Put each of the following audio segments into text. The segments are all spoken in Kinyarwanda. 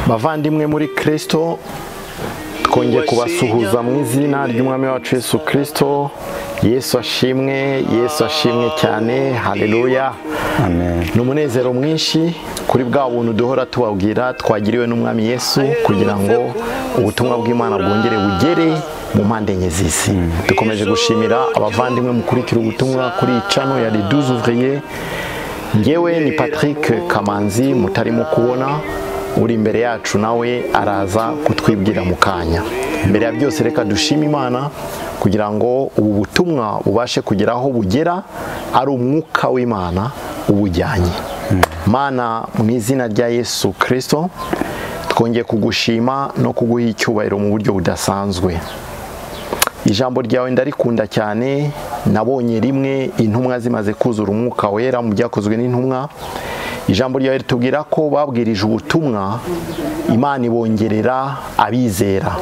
Bavandimwe muri Kristo, twongeye kubasuhuza mu izina ry'Umwami wacu Yesu Kristo. Yesu ashimwe, Yesu ashimwe cyane, haleluya. Amen. Ni umunezero mwinshi kuri bwa buntu duhora tubabwira twagiriwe n'Umwami Yesu kugira ngo ubutumwa bw'Imana bwongere bugere mu mpande enye z'isi. Dukomeje gushimira abavandimwe mukurikira ubutumwa kuri channel ya Les 12 Ouvriers. Ngewe ni Patrick Kamanzi mutarimo kubona, uri imbere yacu nawe araza kutwibwira mu kanya. Mbere ya byose reka dushime Imana kugira ngo ubu butumwa bubashe kugera aho bugera, ari umwuka w'Imana ubujyanye. Mana, mu izina rya Yesu Kristo, twongeye kugushima no kuguha icyubahiro mu buryo budasanzwe. Ijambo ryawe ndarikunda cyane, nabonye rimwe intumwa zimaze kuzura umwuka wera mu byakozwe n'intumwa. Ijambo ryawe ritubwira ko babwirije ubutumwa, Imana ibongerera abizera.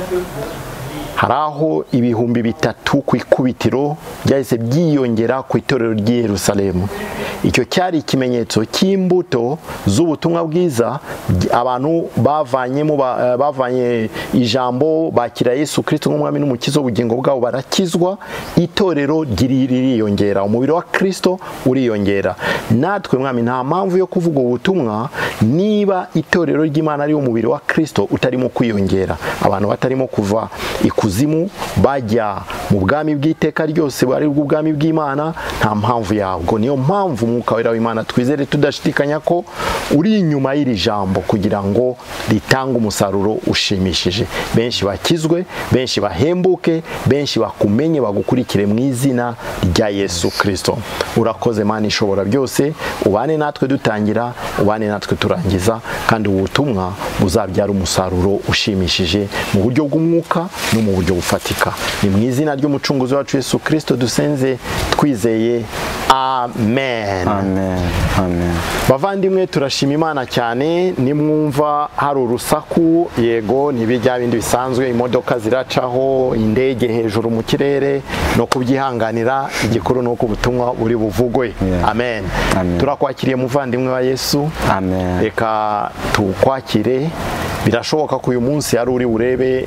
Hari aho 3000 ku ikubitiro byahise byiyongera ku itorero ry'i Yerusalemu. Icyo cyari ikimenyetso cy'imbuto z'ubutumwa bwiza abantu bavanyemo, bavanye ijambo bakira Yesu Kristo nk'umwami n'umukiza w'ubugingo bwabo, barakizwa, itorero ririyongera, umubiri wa Kristo uriyongera. Natwe Mwami, nta mpamvu yo kuvuga ubutumwa niba itorero ry'Imana ari umubiri wa Kristo utarimo kwiyongera, abantu batarimo kuva ikuzimu bajya mu bwami bw'iteka ryose bari bw'ubwami bw'Imana, nta mpamvu yabwo. Niyo mpamvu umwuka wera w'Imana twizere tudashidikanya ko uri inyuma y'iri jambo kugira ngo ritange umusaruro ushimishije, benshi bakizwe, benshi bahembuke, benshi bakumenye, bagukurikire mu izina rya Yesu Kristo. Urakoze Mana ishobora byose, ubane natwe dutangira, ubane natwe turangiza, kandi ubutumwa buzabyara umusaruro ushimishije mu buryo bw'umwuka no mu buryo bufatika. Ni mu izina ry'umucunguzi wacu Yesu Kristo dusenze twizeye, amen. Amen. Amen. Bavandimwe, turashima Imana cyane. Nimwumva hari urusaku, yego ntibijya bindi bisanzwe, imodoka ziracaho, indege hejuru mu kirere, no kubyihanganira, igikuru nuko ubutumwa buri buvugwe. Amen. Amen. Turakwakiriye muvandimwe wa Yesu. Amen. Reka tukwakire. Birashoboka ko uyu munsi ari uri urebe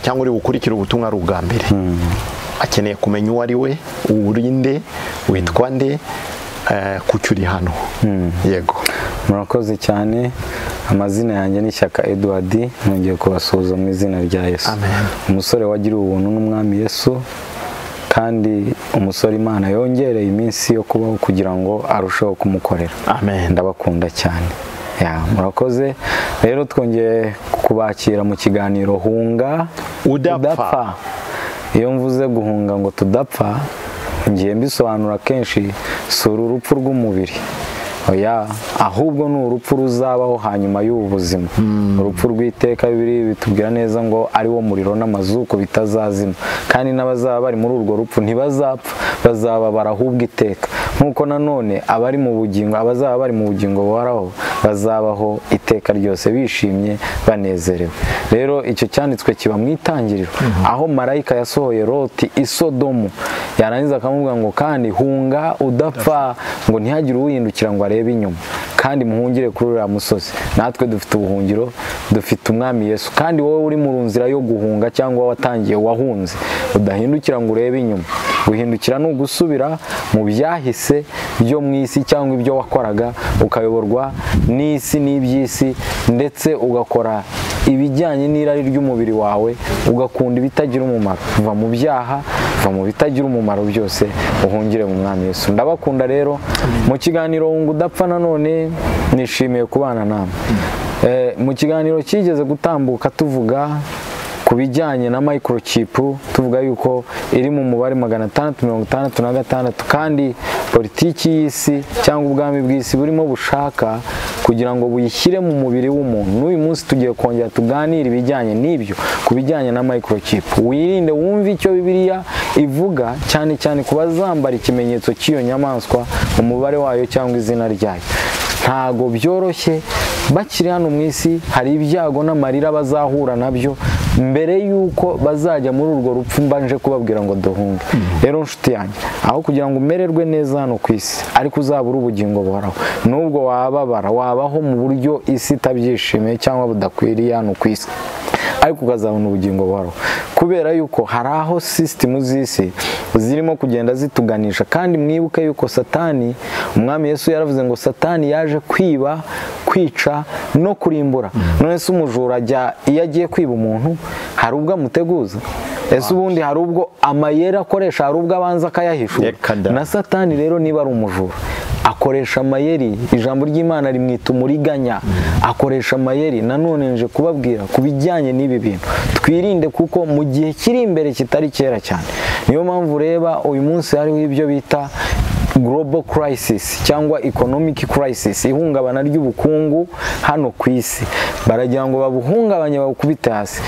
cyangwa uri bukurikira ubutumwa ari ubwa mbere. Akeneye kumenya uwo ari we, urinde, witwa nde, kuki uri hano. Yego. Murakoze cyane. Amazina yanjye ni Shyaka Edward, nongeye kubasuhuza mu izina rya Yesu. Amen. Umusore wagiriwe ubuntu n'Umwami Yesu, kandi umusore Imana yongereye iminsi yo kubaho kugira ngo arusheho kumukorera. Amen. Ndabakunda cyane. Ya, murakoze. Rero twongeye kubakira mu kiganiro Hunga Udapfa. Iyo mvuze guhunga ngo tudapfa, ngiye mbisobanura kenshi, si urupfu rw'umubiri, oya, ahubwo ni urupfu ruzabaho hanyuma y'ubu buzima. Urupfu rw'iteka. Bibiliya bitubwira neza ngo ari wo muriro n'amazuko bitazazima, kandi n'abazaba bari muri urwo rupfu ntibazapfa, bazababara ahubwo iteka. Nk'uko nanone abari mu bugingo, abazaba bari mu bugingo buhoraho bazabaho iteka ryose bishimye banezerewe. Rero icyo cyanditswe kiba mu itangiriro, aho marayika yasohoye Loti i Sodomu, yarangiza akamubwira ngo kandi hunga udapfa, ngo ntihagire uwihindukira ngo arebe inyuma, kandi muhungire kuri uriya musozi. Natwe dufite ubuhungiro, dufite Umwami Yesu. Kandi wowe uri mu nzira yo guhunga cyangwa watangiye wahunze, udahindukira ngo urebe inyuma. Guhindukira ni ugusubira mu byahise byo mu isi cyangwa ibyo wakoraga, ukayoborwa n'isi n'iby'isi, ndetse ugakora ibijyanye n'irari ry'umubiri wawe, ugakunda ibitagira umumaro. Va mu byaha, va mu bitagira umumaro byose, uhungire mu Mwami Yesu. Ndabakunda rero. Mu kiganiro Hunga Udapfa nanone nishimiye kubana namwe. Mu kiganiro kigeze gutambuka tuvuga ku bijyanye na microchip, tuvuga yuko iri mu mubare 666, kandi politiki y'isi cyangwa ubwami bw'isi burimo bushaka kugira ngo buyishyire mu mubiri w'umuntu. N'uyu munsi tugiye kongera tuganire ibijyanye n'ibyo, ku bijyanye na microchip. Wirinde, wumve icyo Bibiliya ivuga, cyane cyane ku bazambara ikimenyetso cy'iyo nyamaswa, umubare wayo cyangwa izina ryayo. Ntago byoroshye, bakiri hano mu isi hari ibyago n'amarira bazahura nabyo, Mbere yuko bazajya muri urwo rupfu mbanje kubabwira ngo duhunge. Rero nshuti yanjye, aho kugira ngo umererwe neza hano ku isi ariko uzabura ubugingo buhoraho, nubwo wababara wabaho mu buryo isi itabyishimiye cyangwa budakwiriye hano ku isi, ariko ukazabona ubugingo buhoraho. Kubera yuko hari aho sisitemu z'isi zirimo kugenda zituganisha, kandi mwibuke yuko Satani, umwami Yesu yaravuze ngo Satani yaje kwiba, kwica no kurimbura. None se umujura ajya iyo agiye kwiba umuntu hari ubwo amuteguza? Ese ubundi hari ubwo amayeri akoresha, hari ubwo abanza akayahishura? Na Satani rero niba ari umujura akoresha amayeri, ijambo ry'Imana rimwita umuriganya, akoresha amayeri. Nanone nje kubabwira ku bijyanye n'ibi bintu twirinde, kuko mu gihe kiri imbere kitari kera cyane. Niyo mpamvu ureba uyu munsi hariho ibyo bita global crisis cyangwa economic crisis, ihungabana ry'ubukungu hano ku isi. Baragira ngo babuhungabanye babukubite hasi,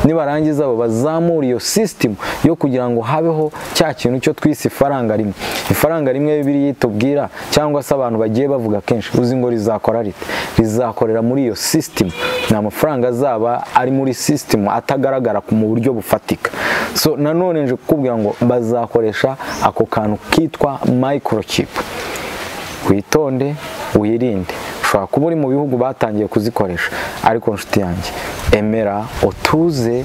nibarangiza bo bazamura iyo system yo kugira ngo habeho cya kintu cyo twise ifaranga rimwe. Ifaranga rimwe Bibiliya itubwira cyangwa se abantu bagiye bavuga kenshi, uzi ngo rizakora rite? Rizakorera muri iyo system. Ni amafaranga azaba ari muri system atagaragara mu buryo bufatika. So nanone nje kukubwira ngo bazakoresha ako kantu kitwa microchip. Witonde, wirinde. Ushobora kuba uri mu bihugu batangiye kuzikoresha, ariko nshuti yanjye emera utuze,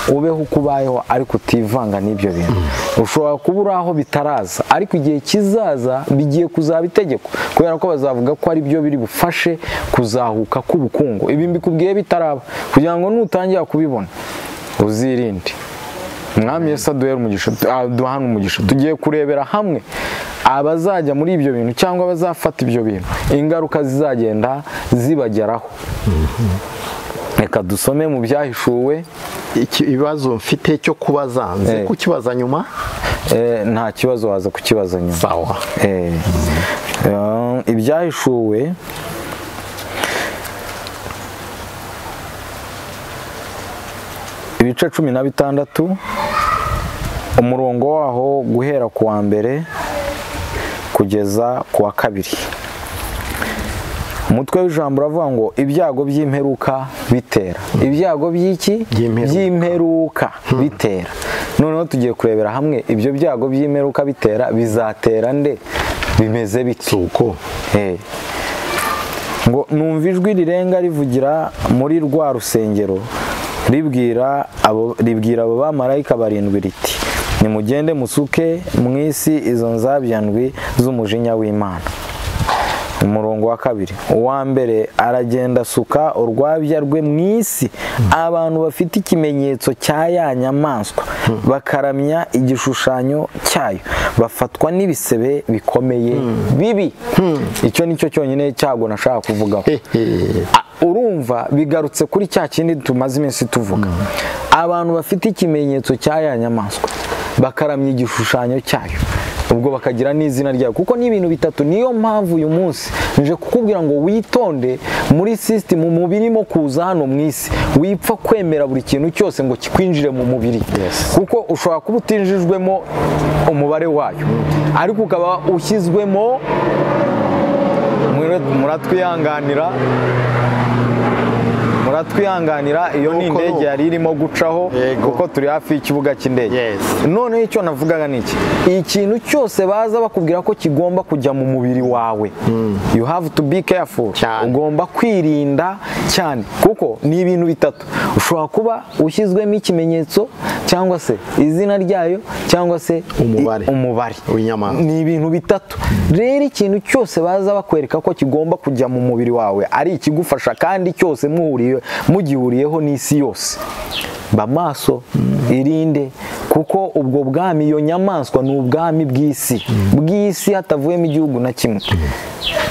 ubeho uko ubayeho ariko utivanga n'ibyo bintu. Ushobora kuba uri aho bitaraza, ariko igihe kizaza bigiye kuzaba itegeko, kubera ko bazavuga ko ari byo biri bufashe kuzahuka k'ubukungu. Ibi mbikubwiye bitaraba kugira ngo nutangira kubibona uzirinde. Mwami Yesu aduhere umugisha, aduhane umugisha. Tugiye kurebera hamwe abazajya muri ibyo bintu cyangwa abazafata ibyo bintu, ingaruka zizagenda zibageraho. Reka dusome mu byahishuwe. Ikibazo mfite cyo kubaza nze kukibaza nyuma. Nta kibazo, waza kukibaza nyuma. Sawa. Ibyahishuwe ibice 16 umurongo waho guhera ku wa mbere kugeza ku wa kabiri. Umutwe w'ijambo uravuga ngo ibyago by'imperuka bitera. Ibyago by'iki? By'imperuka bitera. Noneho tugiye kurebera hamwe ibyo byago by'imperuka bitera bizatera nde, bimeze bite? Uko ngo numva ijwi rirenga rivugira muri rwa rusengero ribwira abo bamarayika barindwi riti nimugende musuke mu isi izo nzabya ndwi z'umujinya w'Imana. Umurongo wa kabiri, uwa mbere aragenda asuka urwabya rwe mu isi, abantu bafite ikimenyetso cya ya nyamaswa bakaramya igishushanyo cyayo bafatwa n'ibisebe bikomeye bibi. Icyo nicyo cyonyine cyago nashaka kuvugaho. Urumva bigarutse kuri cya kindi tumaze iminsi tuvuga. Abantu bafite ikimenyetso cya ya nyamaswa bakaramya igishushanyo cyayo, ubwo bakagira n'izina ryayo, kuko ni ibintu bitatu. Niyo mpamvu uyu munsi nje kukubwira ngo witonde muri system mu birimo kuza hano mu isi, wipfa kwemera buri kintu cyose ngo kikwinjire mu mubiri. Kuko ushobora kuba utinjijwemo umubare wayo, ariko ukaba ushyizwemo. Muratwihanganira iyo ni indege yari irimo gucaho, kuko turi hafi y'ikibuga cy'indege. None icyo navugaga ni iki: ikintu cyose baza bakubwira ko kigomba kujya mu mubiri wawe, you have to be careful, ugomba kwirinda cyane, kuko ni ibintu bitatu. Ushobora kuba ushyizwemo ikimenyetso cyangwa se izina ryayo cyangwa se umubare w'inyamaswa. Ni ibintu bitatu. Rero ikintu cyose baza bakwereka ko kigomba kujya mu mubiri wawe ari ikigufasha, kandi cyose mugihuriyeho n'isi yose, ba maso, irinde, kuko ubwo bwami, iyo nyamaswa ni ubwami bw'isi, bw'isi hatavuyemo igihugu na kimwe.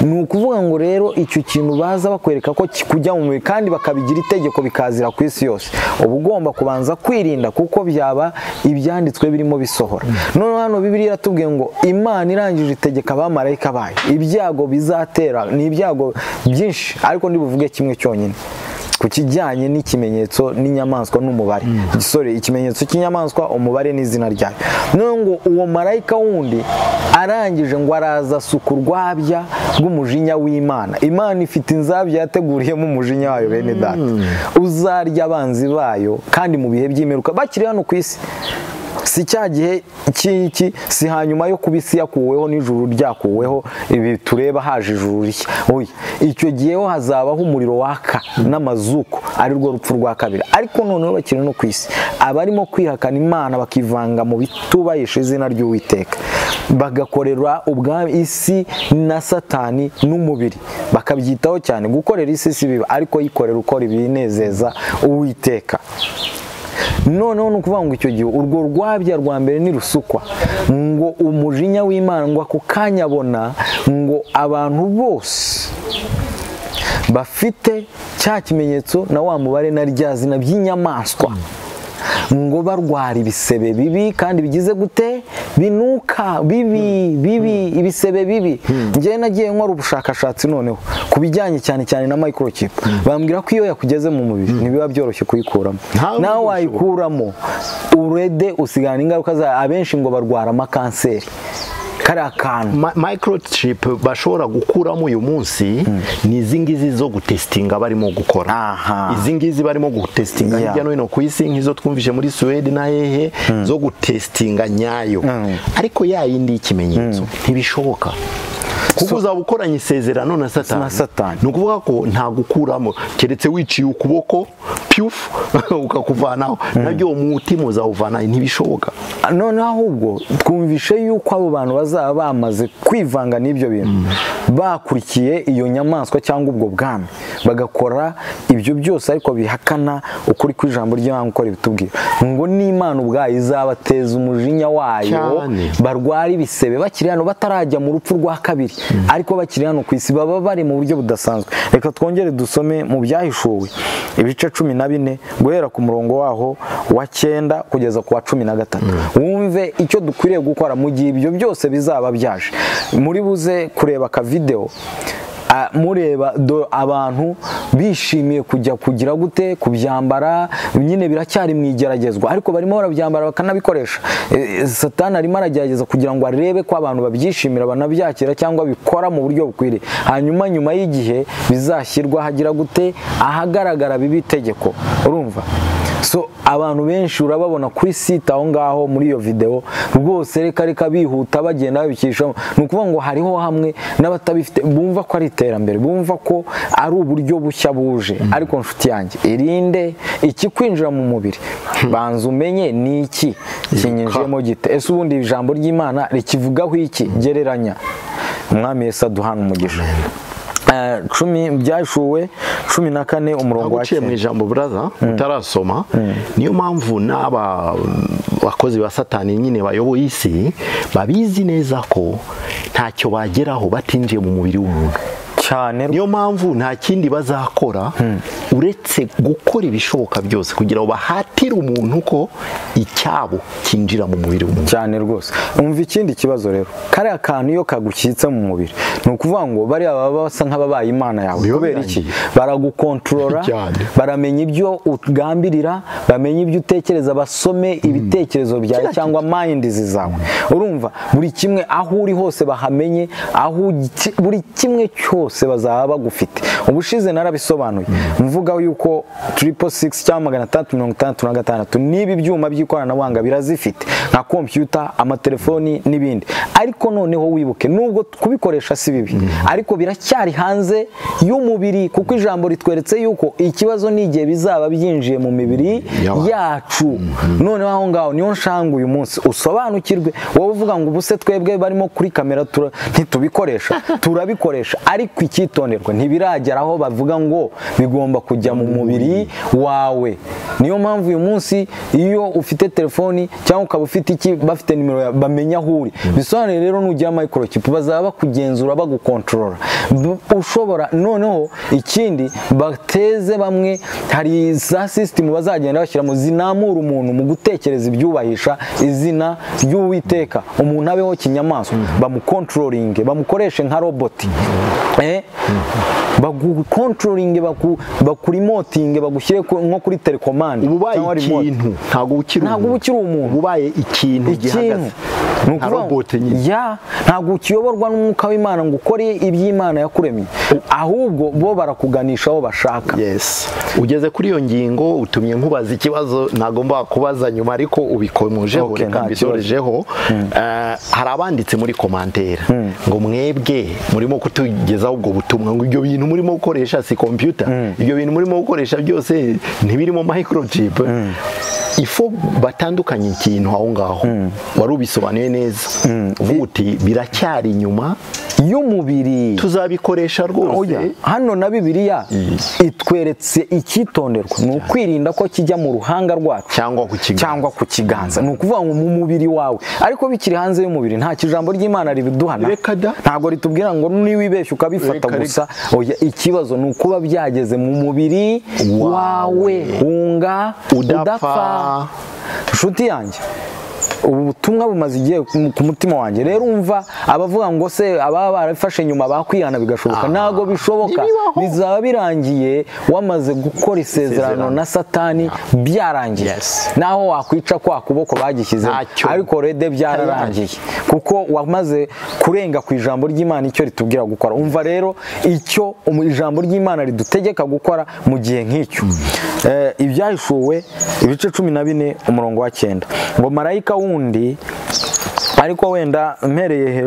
Ni ukuvuga ngo rero icyo kintu baza bakwereka ko kikujya mu mubiri kandi bakabigira itegeko bikazira ku isi yose, uba ugomba kubanza kwirinda, kuko byaba ibyanditswe birimo bisohora. None hano Bibiliya iratubwiye ngo Imana irangije itegeka abamarayika bayo ibyago bizatera. Ni ibyago byinshi, ariko ndibuvuge kimwe cyonyine ku kijyanye n'ikimenyetso n'inyamaswa n'umubare. Sorry, ikimenyetso cy'inyamaswa, umubare n'izina ryayo. None ngo uwo marayika wundi arangije ngo araza asuka urwabya rw'umujinya w'Imana. Imana ifite inzabya yateguriyemo umujinya wayo bene data, uzarya abanzi bayo kandi mu bihe by'imperuka bakiri hano ku isi. Si cya gihe cy'iki, si hanyuma yo kuba isi yakuweho n'ijuru ryakuweho, ibi tureba haje ijuru rishya. Oya, icyo gihe ho hazabaho umuriro waka n'amazuko, ari rwo rupfu rwa kabiri. Ariko noneho bakiri no ku isi, abarimo kwihakana Imana bakivanga mu bitubahisha izina ry'Uwiteka, bagakorera ubwami isi na Satani n'umubiri, bakabyitaho cyane. Gukorera isi si biba, ariko yikorera ukora ibinezeza Uwiteka. Noneho ni ukuvuga ngo icyo gihe urwo rwabya rwa mbere nirusukwa, ngo umujinya w'Imana ngo ako kanya abona ngo abantu bose bafite cya kimenyetso na wa mubare na rya zina by'inyamaswa, ngo barwara ibisebe bibi kandi bigize gute, binuka bibi bibi, ibisebe bibi. Njye nagiye nkora ubushakashatsi noneho ku bijyanye cyane cyane na microchip, bambwira ko iyo yakugeze mu mubiri ntibiba byoroshye kuyikuramo, nawe wayikuramo urede usigana ingaruka za abenshi ngo barwara amakanseri. Kariya kantu microchip bashobora gukuramo uyu munsi ni izi ngizi zo gutestinga barimo gukora. Izi ngizi barimo gutestinga hirya no hino ku isi, nk'izo twumvise muri Suwede na hehe, zo gutestinga nyayo. Ariko ya yindi y'ikimenyetso ntibishoboka, kuko uzaba ukoranye isezerano na Satani. Ni ukuvuga ko nta gukuramo, keretse wiciye ukuboko pyufu ukakuvanaho, nabyo umutima uzawuvanaho, ntibishoboka. Noneho ahubwo twumvishe yuko abo bantu bazaba bamaze kwivanga n'ibyo bintu, bakurikiye iyo nyamaswa cyangwa ubwo bwami, bagakora ibyo byose ariko bihakana ukuri kw'ijambo ry'Imana uko ribitubwira, ngo n'Imana ubwayo izabateza umujinya wayo, barwara ibisebe bakiri hano batarajya mu rupfu rwa kabiri, ariko bakiri hano ku isi baba bari mu buryo budasanzwe. Reka twongere dusome mu Byahishuwe ibice 14 guhera ku murongo waho wa 9 kugeza ku wa 13, wumve icyo dukwiriye gukora mu gihe ibyo byose bizaba byaje. Muri buze kureba ka video mureba abantu bishimiye kujya kugira gute kubyambara, nyine biracyari mu igeragezwa ariko barimo barabyambara bakanabikoresha. Satani arimo aragerageza kugira ngo arebe ko abantu babyishimira banabyakira cyangwa bikora mu buryo bukwiriye, hanyuma nyuma y'igihe bizashyirwa hagira gute ahagaragara bibi itegeko. Urumva, so abantu benshi urababona kuri site aho ngaho muri iyo video rwose, reka reka bihuta bagenda babikishamo. Ni ukuvuga ngo hariho hamwe n'abatabifite bumva ko ari iterambere, bumva ko ari uburyo bushya buje. Ariko nshuti yanjye, irinde iki kwinjira mu mubiri, banza umenye ni iki kinyinjiyemo gite, ese ubundi ijambo ry'Imana rikivugaho iki, gereranya. Umwami Yesu aduhana umugisha. 10 Byashuwe 14 umurongo wa 9. Mu ijambo brother utarasoma, niyo mpamvu n'aba bakozi ba Satani nyine bayoboye isi babizi neza ko ntacyo bageraho batinjiye mu mubiri w'umuntu cyane. Niyo mpamvu nta kindi bazakora uretse gukora ibishoboka byose kugira ngo bahatire umuntu ko icyabo kinjira mu mubiri w'umuntu cyane rwose. Umva ikindi kibazo rero, kariya kantu iyo kagukitse mu mubiri, ni ukuvuga ngo bariya baba basa nk'ababaye Imana yawe. Kubera iki? Baragukontorora, baramenya ibyo ugambirira, bamenya ibyo utekereza, basome ibitekerezo byawe cyangwa minds zawe. Urumva buri kimwe aho uri hose bahamenye, aho buri kimwe cyose bazaba bagufite. Ubushize narabisobanuye mvuga yuko 666 cyangwa 366 nibi ibyuma by'ikoranabuhanga birazifite nka computer, amatelefoni n'ibindi. Ariko noneho wibuke nubwo kubikoresha si bibi, ariko biracyari hanze y'umubiri, kuko ijambo ritweretse yuko ikibazo ni igihe bizaba byinjiye mu mibiri yacu. Noneho aho ngaho niyo nshanga uyu munsi usobanukirwe. Wowe uvuga ngo ubuse twebwe barimo kuri kamera ntitubikoresha, turabikoresha, ariko icyitonderwa ntibiragera aho bavuga ngo bigomba kujya mu mubiri wawe. Niyo mpamvu uyu munsi iyo ufite telefoni cyangwa ukaba ufite iki, bafite nimero yawe, bamenya aho uri. Bisobanuye rero nugira microchip bazaba bakugenzura, bagukontorora. Ushobora noneho ikindi bateze bamwe, hari za system bazagenda bashyira mu zinamura umuntu mu gutekereza ibyubahisha izina ry'Uwiteka, umuntu abeho kinyamaswa, bamukontrolinge, bamukoreshe nka robot. Bagukontrolinge, bakurimotinge, bagushyire nko kuri telekomande. Ubaye ikintu, ntabwo ukiri umuntu, ubaye ikintu gihagaze nka robot nyine. Ya, ntabwo ukiyoborwa n'umwuka w'Imana ngo ukore iby'Imana yakuremye, ahubwo bo barakuganisha aho bashaka. Yes, ugeze kuri iyo ngingo utumye nkubaza ikibazo nagomba kubaza nyuma, ariko ubikomojeho, reka mbisorejeho. Hari abanditse muri commentaire ngo mwebwe murimo kutugezaho ubwo butumwa, ngo ibyo bintu murimo gukoresha si computer, ibyo bintu murimo gukoresha byose ntibirimo microchip. Ifo batandukanye ikintu aho ngaho wari ubisobanuye neza, uvuga uti biracyari inyuma y'umubiri, tuzabikoresha rwose. Hano na Bibiliya itweretse icyitonderwa ni ukwirinda ko kijya mu ruhanga rwacu cyangwa ku kiganza, ni ukuvuga ngo mu mubiri wawe, ariko bikiri hanze y'umubiri nta kijambo ry'Imana ribiduhana, ntabwo ritubwira ngo niwibeshye ukabifata gusa. Oya, ikibazo ni ukuba byageze mu mubiri wawe. Hunga udapfa. Nshuti yanjye, ubu butumwa bumaze igihe ku mutima wanjye. Rero umva abavuga ngo se ababa barafashe nyuma bakwihana bigashoboka, ntago bishoboka, bizaba birangiye wamaze gukora isezerano na Satani, byarangiye. Naho wakwica kwa kuboko bagishyize, ariko rede byararangiye, kuko wamaze kurenga ku ijambo ry'Imana icyo ritubwira gukora. Umva rero icyo ijambo ry'Imana ridutegeka gukora mu gihe nk'icyo. Ibyahishuwe ibice 14 umurongo wa 9 ngo marayika wundi, ariko wenda mpereye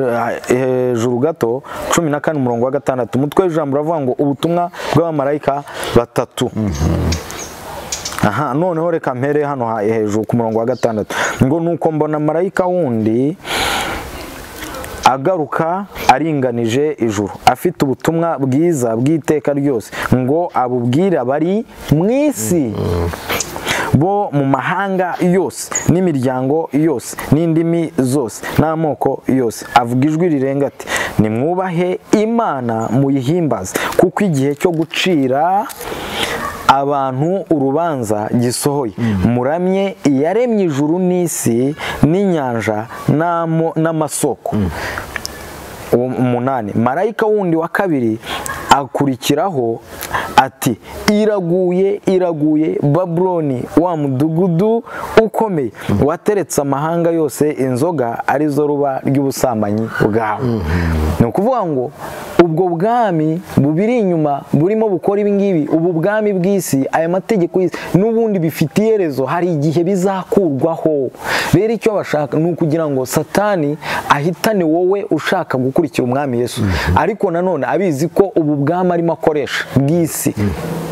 hejuru gato, 14 umurongo wa 6, umutwe w'ijambo uravuga ngo ubutumwa bw'abamarayika batatu. Aha, noneho reka mpere hano hejuru ku murongo wa 6 ngo nuko mbona marayika wundi agaruka aringanije ijuru, afite ubutumwa bwiza bw'iteka ryose, ngo abubwire abari mu isi bo mu mahanga yose n'imiryango yose n'indimi zose n'amoko yose, avuga ijwi rirenga ati nimwubahe Imana muyihimbaze, kuko igihe cyo gucira abantu urubanza gisohoye. Muramye iyaremye ijuru n'isi n'inyanja n'amasoko. 8 marayika wundi wa kabiri akurikiraho ati iraguye, iraguye Babuloni, wa mudugudu ukomeye wateretse amahanga yose inzoga arizo ruba ry'ubusambanyi bwawe. Ni ukuvuga ngo ubwo bwami bubiri inyuma burimo bukora ibi ngibi, ubu bwami bw'isi, aya mategeko y'isi n'ubundi bifite iherezo, hari igihe bizakurwaho. Rero icyo bashaka ni ukugira ngo Satani ahitane wowe ushaka gukurikira umwami Yesu, ariko nanone abizi ko ubu bwami arimo akoresha bw'isi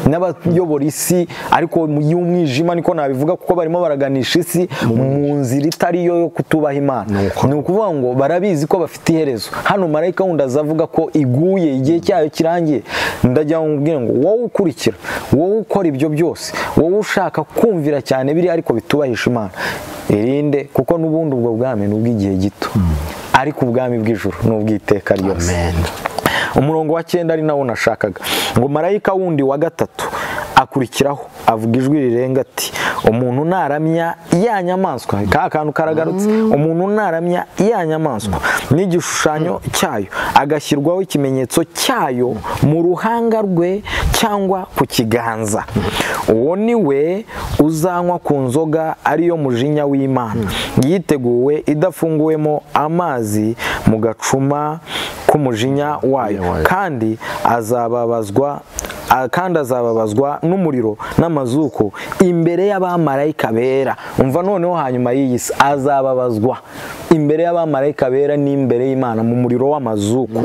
n'abayobora isi, ariko y'umwijima niko nabivuga, kuko barimo baraganisha isi mu nzira itari yo yo kutubaha Imana. Ni ukuvuga ngo barabizi ko bafite iherezo. Hano marayika wundi azavuga ko iguye, igihe cyayo kirangiye. Ndajya nkubwira ngo wowe ukurikira, wowe ukora ibyo byose, wowe ushaka kumvira cyane biri ariko bitubahisha Imana, irinde, kuko n'ubundi ubwo bwami ni ubw'igihe gito, ariko ubwami bw'ijuru ni ubw'iteka ryose. Amen. Umurongo wa 9 ari nawo nashakaga, ngo marayika wundi wa gatatu akurikiraho avuga ijwi rirenga ati umuntu naramya ya nyamaswa, ka kantu karagarutse, umuntu naramya ya nyamaswa n'igishushanyo cyayo, agashyirwaho ikimenyetso cyayo mu ruhanga rwe cyangwa ku kiganza, uwo ni we uzanywa ku nzoga ariyo mujinya w'Imana yiteguwe idafunguwemo amazi mu gacuma k'umujinya wayo, kandi azababazwa n'umuriro n'amazuko imbere y'abamarayika bera. Umva noneho hanyuma y'iyi si azababazwa imbere y'abamarayika bera n'imbere y'Imana mu muriro w'amazuko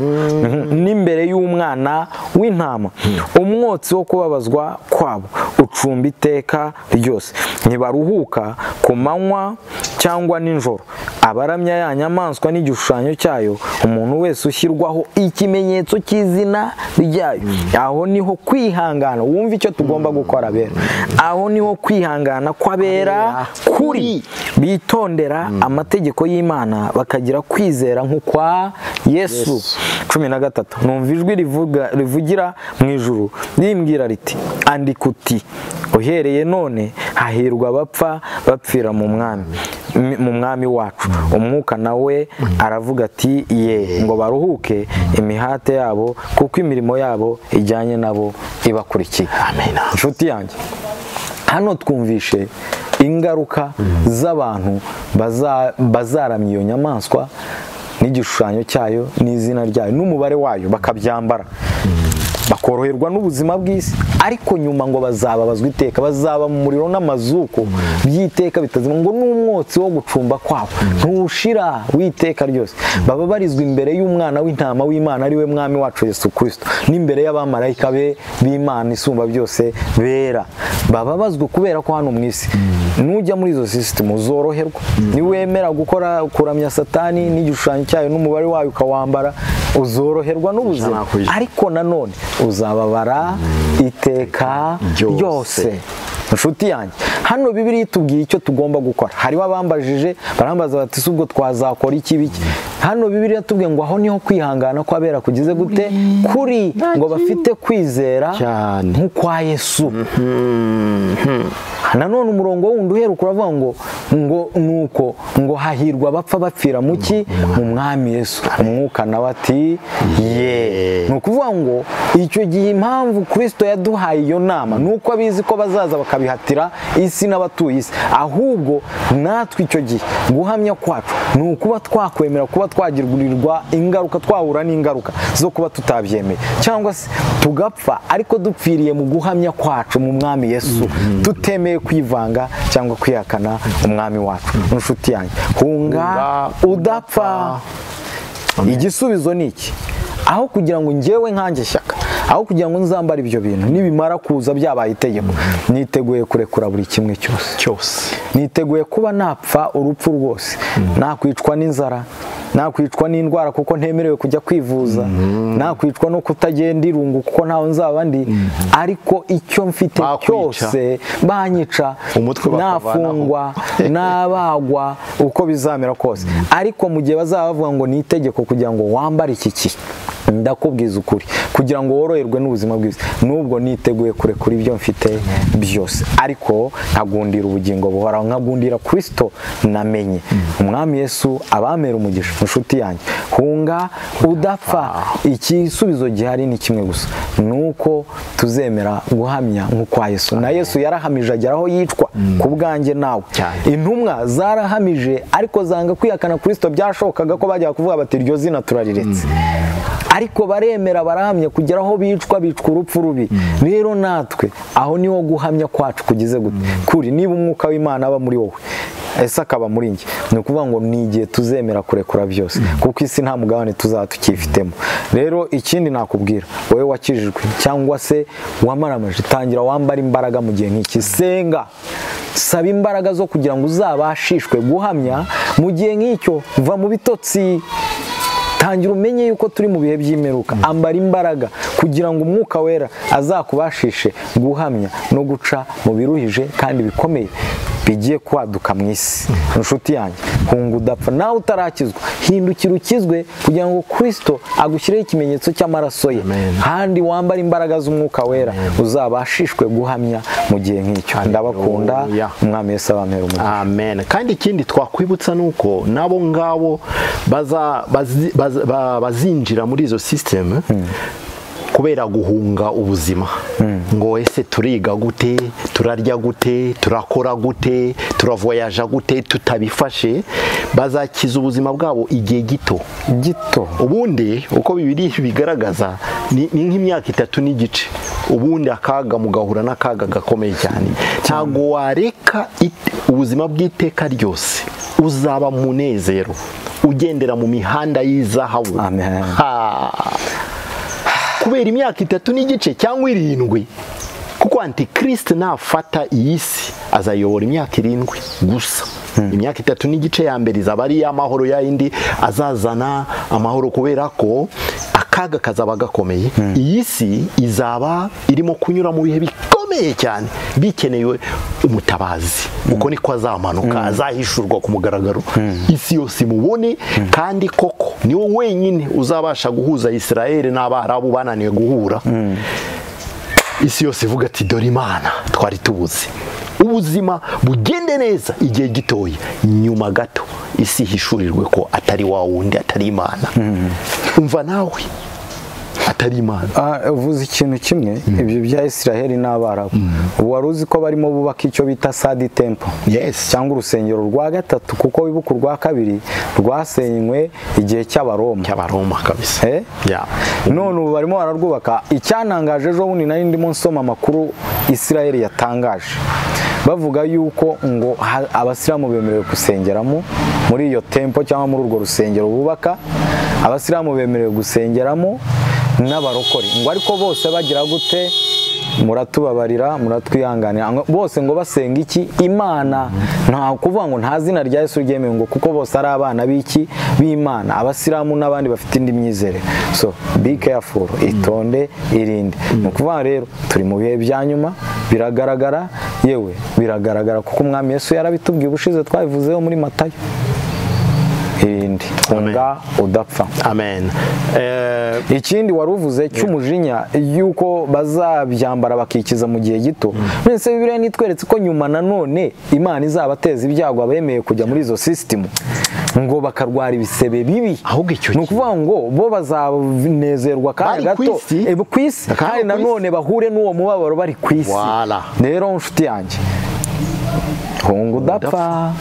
n'imbere y'umwana w'intama. Umwotsi wo kubabazwa kwabo ucumba iteka ryose, ntibaruhuka ku manywa cyangwa nijoro. Abaramya ya nyamaswa n'igishushanyo cyayo, umuntu wese ushyirwaho ikimenyetso cy'izina ryayo. Aho niho kwihangana, wumva icyo tugomba gukora bera, aho niho kwihangana kw'abera kuri bitondera amategeko y'Imana bakagira kwizera nk'ukwa Yesu. 13 numva ijwi rivugira mu ijuru rimbwira riti andika uti uhereye none hahirwa abapfa bapfira mu mwami, mu mwami wacu. Umwuka nawe aravuga ati ye, ngo baruhuke imihate yabo, kuko imirimo yabo ijyanye nabo ibakurikiye. Amen. Inshuti yanjye, hano twumvishe ingaruka z'abantu bazaramya iyo nyamaswa n'igishushanyo cyayo n'izina ryayo n'umubare wayo, bakabyambara, bakoroherwa n'ubuzima bw'isi, ariko nyuma ngo bazababazwa iteka, bazaba mu muriro n'amazuko by'iteka bitazima, ngo n'umwotsi wo gucumba kwabo ntushira w'iteka ryose. Baba barizwa imbere y'umwana w'intama w'Imana, ari we mwami wacu Yesu Kristo, n'imbere y'abamarayika be b'Imana isumba byose bera. Bababazwa kubera ko hano mu isi nujya muri izo system uzoroherwa, niwemera gukora kuramya Satani n'igishushanyo cyayo n'umubare wayo ukawambara, uzoroherwa n'ubuzima, ariko nanone uzababara iteka ryose. Inshuti yanjye, hano Bibiliya itubwiye icyo tugomba gukora. Hariho abambajije barambaza bati ubwo twazakora iki biki? Hano Bibiliya tubwiye ngo aho niho kwihangana kw'abera kugize gute kuri, ngo bafite kwizera nk'ukwa Yesu. Nanone umurongo wundi uheruka uravuga ngo nuko ngo hahirwa abapfa bapfira muki mu mwami Yesu. Umwuka nawe ati ye. Ni ukuvuga ngo icyo gihe impamvu Kristo yaduhaye iyo nama nuko abizi ko bazaza bakabihatira isi n'abatuye isi, ahubwo natwe icyo gihe guhamya kwacu ni ukuba twakwemera kuba twagirwa ingaruka, twahura n'ingaruka zo kuba tutabyemeye, cyangwa se tugapfa ariko dupfiriye mu guhamya kwacu mu mwami Yesu, tutemeye kwivanga cyangwa kwihakana umwami wacu. Inshuti yanjye, hunga udapfa. Igisubizo ni iki? Aho kugira ngo njyewe nkanjye Shyaka, aho kugira ngo nzambara ibyo bintu nibimara kuza byabaye itegeko, niteguye kurekura buri kimwe cyose. Niteguye kuba napfa urupfu rwose, nakwicwa n'inzara, nakwicwa n'indwara kuko ntemerewe kujya kwivuza, nakwicwa no kutagenda irungu kuko ntaho nzaba ndi, ariko icyo mfite cyose banyica, nafungwa, nabagwa, uko bizamera kose. Ariko mu gihe bazaba bavuga ngo ni itegeko kugira ngo wambare iki, ndakubwiza ukuri, kugira ngo woroherwe n'ubuzima bwiza, nubwo niteguye kurekura ibyo mfite byose, ariko nkagundira ubugingo buhoraho, nkagundira Kristo namenye. Umwami Yesu abamera umugisha. Inshuti yanjye, hunga udapfa. Igisubizo gihari ni kimwe gusa, nuko tuzemera guhamya nk'ukwa Yesu. Na Yesu yarahamije agera aho yicwa ku bwanjye nawe. Intumwa zarahamije ariko zanga kwihakana Kristo. Byashobokaga ko bajya kuvuga bati iryo zina turariretse, ariko baremera barahamya kugera aho bicwa, bicwa urupfu rubi. Rero natwe aho niho guhamya kwacu kugize gute kuri. Niba umwuka w'Imana aba muri wowe, ese akaba muri njye, ni ukuvuga ngo ni igihe tuzemera kurekura byose, kuko isi nta mugabane tuzaba tukifitemo. Rero ikindi nakubwira, wowe wakijijwe cyangwa se wamaramaje, tangira wambara imbaraga mu gihe nk'iki. Senga, saba imbaraga zo kugira ngo uzabashishwe guhamya mu gihe nk'icyo. Va mu bitotsi, tangira umenye yuko turi mu bihe by'imperuka. Ambara imbaraga kugira ngo umwuka wera azakubashishe guhamya no guca mu biruhije kandi bikomeye bigiye kwaduka mu isi. Inshuti yanjye, hunga udapfa. Nawe utarakizwa, hindukira ukizwe kugira ngo Kristo agushyireho ikimenyetso cy'amaraso ye, kandi wambara imbaraga z'umwuka wera, uzabashishwe guhamya mu gihe nk'icyo. Ndabakunda, umwami Yesu abamere umugisha. Amen. Kandi ikindi twakwibutsa nuko nabo ngabo bazinjira muri izo system kubera guhunga ubuzima, ngo ese turiga gute, turarya gute, turakora gute, turavoyaja gute, tutabifashe, bazakiza ubuzima bwabo igihe gito gito. Ubundi uko Bibiliya bigaragaza ni nk'imyaka 3 n'igice, ubundi akaga mugahura n'akaga gakomeye cyane. Ntago wareka ubuzima bw'iteka ryose uzaba munezero ugendera mu mihanda y'izahabu. Amen. Kubera imyaka 3 n'igice cyangwa 7, kuko Antichrist nafata iyi si azayobora imyaka 7 gusa. Imyaka 3 n'igice ya mbere izaba ari amahoro, ya yindi azazana amahoro, kubera ko akaga kazaba gakomeye. Iyi si izaba irimo kunyura mu bihe bikomeye cyane, bikenewe umutabazi. Uko niko azamanuka, azahishurwa ku mugaragaro, isi yose imubone. Kandi koko niwe wenyine uzabasha guhuza Israel n'Abarabu bananiwe guhura. Isi yose ivuga ati dore Imana twari tubuze. Ubuzima bugende neza igihe gitoya, nyuma gato isi hishurirwe ko atari wa wundi, atari Imana. Umva nawe, atari Imana. Uvuze ikintu kimwe, ibyo bya Israheli n'Abarabu. Wari uzi ko barimo bubaka icyo bita Sadi Temple? Yes. Cyangwa urusengero rwa gatatu, kuko wibuka urwa kabiri rwasenywe igihe cy'Abaroma. Cy'Abaroma kabisa. Yeah. None ubu barimo bararwubaka. Icyanangaje ejo bundi nari ndimo nsoma amakuru Israheli yatangaje, bavuga yuko ngo abasilamu bemerewe gusengeramo muri iyo temple cyangwa muri urwo rusengero bubaka, abasilamu bemerewe gusengeramo n'abarokore, ngo ariko bose bagira gute? Muratubabarira, muratwihanganira, bose ngo basenga iki? Imana. Nta kuvuga ngo nta zina rya Yesu ryemewe, ngo kuko bose ari abana b'iki? B'Imana. Abasilamu n'abandi bafite indi myizerere. So be careful, itonde, irinde. Ni ukuvuga rero turi mu bihe bya nyuma, biragaragara, yewe biragaragara kuko Umwami Yesu yarabitubwiye ubushize, twabivuzeho muri Matayo. Irinde, hunga udapfa. Amen. Ikindi wari uvuze cy'umujinya yuko bazabyambara bakikiza mu gihe gito. None Bibiliya nitweretse ko nyuma nanone Imana izabateza ibyago abemeye kujya muri izo system, ngo bakarwara ibisebe bibi. Ahubwo icyo ni ukuvuga ngo bo bazanezerwa kandi gato ku isi, kandi nanone bahure n'uwo mubabaro bari ku isi. Rero nshuti yanjye, hunga udapfa.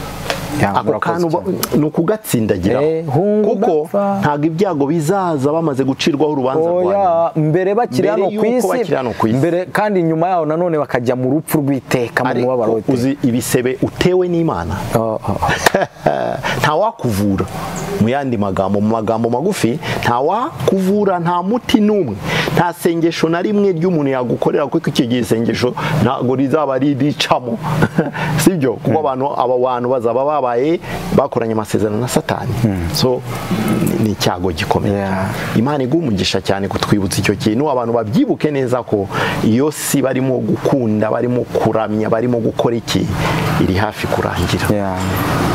Ako kantu ni ukugatsindagira, kuko ntabwo ibyago bizaza bamaze gucirwaho urubanza rwa mbere bakiri hano ku isi, mbere kandi nyuma yaho nanone bakajya mu rupfu rw'iteka, mu mubabaro w'iteka. Uzi ibisebe utewe n'Imana, nta wakuvura. Mu yandi magambo, mu magambo magufi, nta wakuvura, nta muti n'umwe, nta sengesho na rimwe ry'umuntu yagukorera, kuko icyo gihe isengesho ntabwo rizaba riricamo, sibyo? Kuko abantu, aba bantu bazaba babaye bakoranye amasezerano na Satani. So ni icyago gikomeye. Imana iguha umugisha cyane kutwibutsa icyo kintu, abantu babyibuke neza ko iyo si barimo gukunda, barimo kuramya, barimo gukora iki, iri hafi kurangira.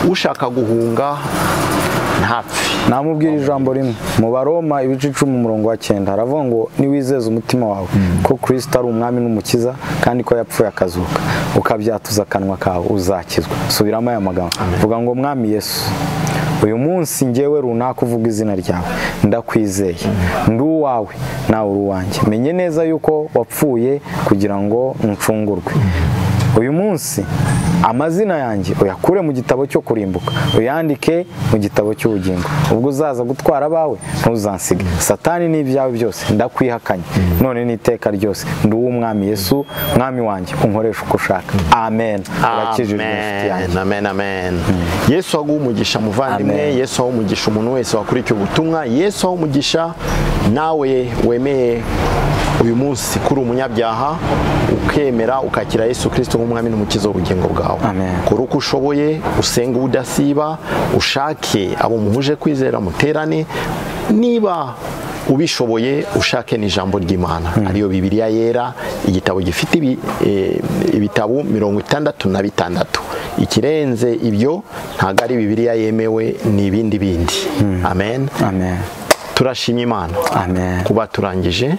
Ushaka guhunga ntapfe. Namubwira ijambo rimwe mu Baroma ibice 10 umurongo wa 9, haravuga ngo niwizeza umutima wawe ko Kristo ari umwami n'umukiza, kandi ko yapfuye akazuka, ukabyatuza akanwa kawe, uzakizwa. Subiramo aya magambo, vuga ngo Mwami Yesu, uyu munsi ngewe runaka uvuga izina ryawe, ndakwizeye, ndi uwawe nawe uri uwanjye, menye neza yuko wapfuye kugira ngo ncungurwe. Uyu munsi amazina yanjye uyakure mu gitabo cyo kurimbuka, uyandike mu gitabo cy'ubugingo. Ubwo uzaza gutwara abawe ntuzansige. Satani n'ibyawe byose ndakwihakanye, none n'iteka ryose ndi uw'Umwami Yesu, Mwami wanjye, unkoresha uko ushaka. Amen. Urakijijwe inshuti yanjye. Amen, amen. Yesu aguhe umugisha muvandimwe, Yesu aguhe umugisha umuntu wese wakurikiye ubutumwa, Yesu aguhe umugisha nawe wemeye uyu munsi kuri umunyabyaha, ukemera ukakira Yesu Kristo nk'umwami n'umukiza w'ubugingo bwawe. Kora uko ushoboye, usenge udasiba, ushake abo muhuje kwizera muterane, niba ubishoboye ushake n'ijambo ry'Imana, ariyo Bibiliya yera, igitabo gifite ibitabo 66. Ikirenze ibyo ntago ari Bibiliya yemewe, ni ibindi bindi. Amen. Amen. Turashimye Imana. Amen. Kuba turangije.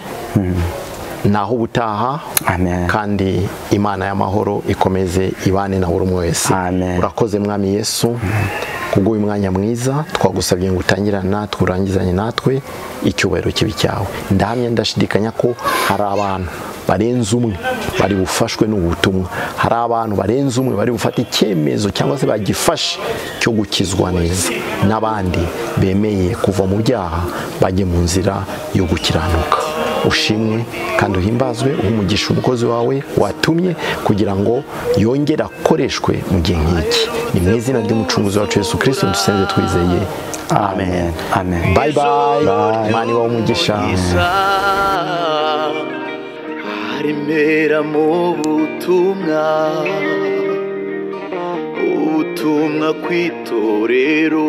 Naho ubutaha. Amen. Kandi Imana y'amahoro ikomeze ibane na buri umwe wese. Urakoze Mwami Yesu kubw'uyu mwanya mwiza, twagusabye ngo utangirane natwe urangizanye natwe, icyubahiro kibi cyawe. Ndahamya ndashidikanya ko hari abantu barenze umwe bari bufashwe n'ubutumwa, hari abantu barenze umwe bari bufate icyemezo cyangwa se bagifashe cyo gukizwa neza, n'abandi bemeye kuva mu byaha bajye mu nzira yo gukiranuka. Ushimwe kandi uhimbazwe, umugisha umukozi wawe watumye kugira ngo yongere akoreshwe mu gihe nk'iki. Ni mu izina ry'umucunguzi wacu Yesu Kristo dusenze twizeye. Amen. Amen. Bye bye. Imana ibahe umugisha. Harimera mu butumwa, ubutumwa kw'itorero.